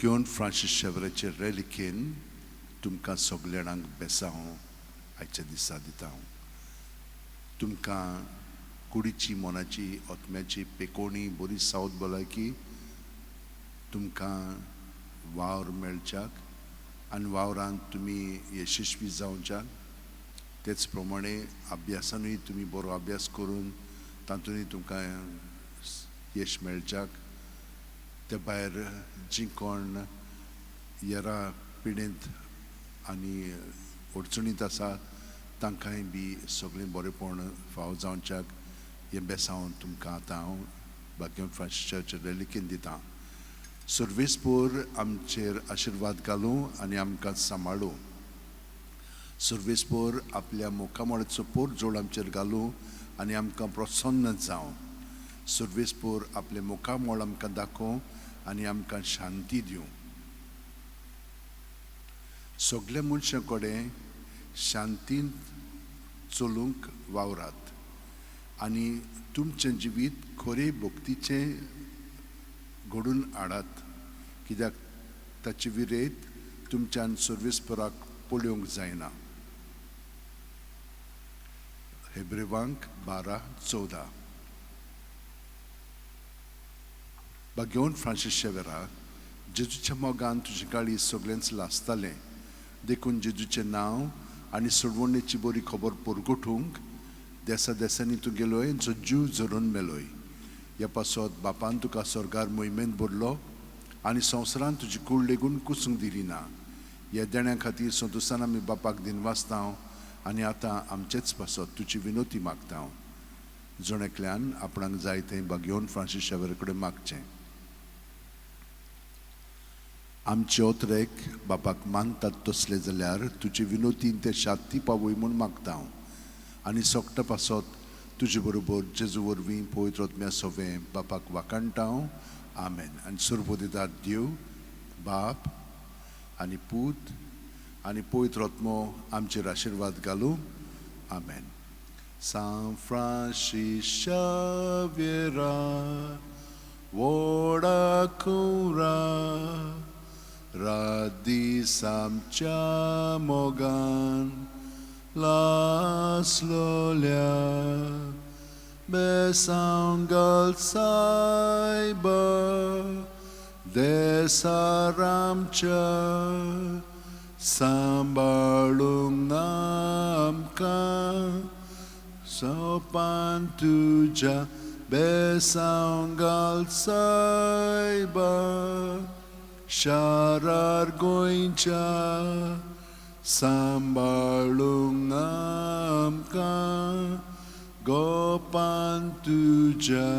बाग्योन Francis शेवराचे रेलिकेन तुमकां सगल्या जाणांक बेसांव आयच्या दिसा दिता. तुमकां कुडीची, मनाची, आत्म्याची पेकोणी बरी सावत भलायकी, तुमकां वावर मेळच्याक आनी वावरांत तुमी यशस्वी जावच्याक, तेच प्रमाणे अभ्यासानूय तुमी बरो अभ्यास करून तातूंतय तुमकां यश मेळच्याक. ते भायर जी कोण येरा पिडेंत आनी अडचणींत आसा तांकांय बी सगळें बरेंपण फावो जावच्याक हें बेसांव तुमकां आतां हांव बाग्योन फ्रांसीस चर्च रेलिकेन दितां. सर्वेस्पोर आमचेर आशिर्वाद घालूं आनी आमकां सांबाळूं. सर्वेस्पोर आपल्या मुखामळाचो पोरजोड आमचेर घालूं आनी आमकां प्रसन्न जावं. सर्वेस्पोर आपलें मुखामळ आमकां दाखोवं आनी आमकां शांती दिवं. सगल्या मनशां कडेन शांतींत चलूंक वावरात आनी तुमचें जिवीत खरे भक्तीचें घडून हाडात, कित्याक ताचे विरयत तुमच्यान सर्वेस्पोराक पळोवंक जायना. हेब्रेवांक 12:14. बाग्योन फ्रांसीस शेवेरा, जेजूच्या मोगान तुजे काळी सगळेंच लासतालें, देखून जेजूचें नांव आनी सोडवणेची बरी खबर परगटूंक देसा देसांनी तूं गेलोय जो जीव झरोवन मेलोय. ह्या पासत बापान तुका स्वर्गार मोहिमेंत भरलो आनी संवसारांत तुजी कूड लेगून कुसूंक दिली ना. ह्या देण्या खातीर संतोसान आमी बापाक दिनवासता आनी आतां आमचेच पासत तुजी विनोती मागता. जण एकल्यान आपणाक जाय तें बाग्योन फ्रांसीस शेवेरा कडेन मागचें. आमचे ओतरेक बापाक मानतात तसले जाल्यार तुजे विनोतीन ते शांती पावय म्हूण मागता हांव आनी सोकटा पासत तुजे बरोबर जेजू वरवीं पवित्र आत्म्या सोवें बापाक वाखाणटा हांव. आमेन. आनी सर्वोदिदार देव बाप आनी पूत आनी पवित्र आत्मो आमचेर आशिर्वाद घालूं. आमेन. सांत फ्रांसीस शाव्येरा व्हडा कुंवरा, रात दीस आमच्या मोगान लासलोल्या, बेसांव घाल सायबा देसार आमच्या, सांबाळूंक आमकां सोपान तुज्या, बेसांव घाल सायबा शारार गोंयच्या, सांबाळूंक आमकां गोपान तुज्या.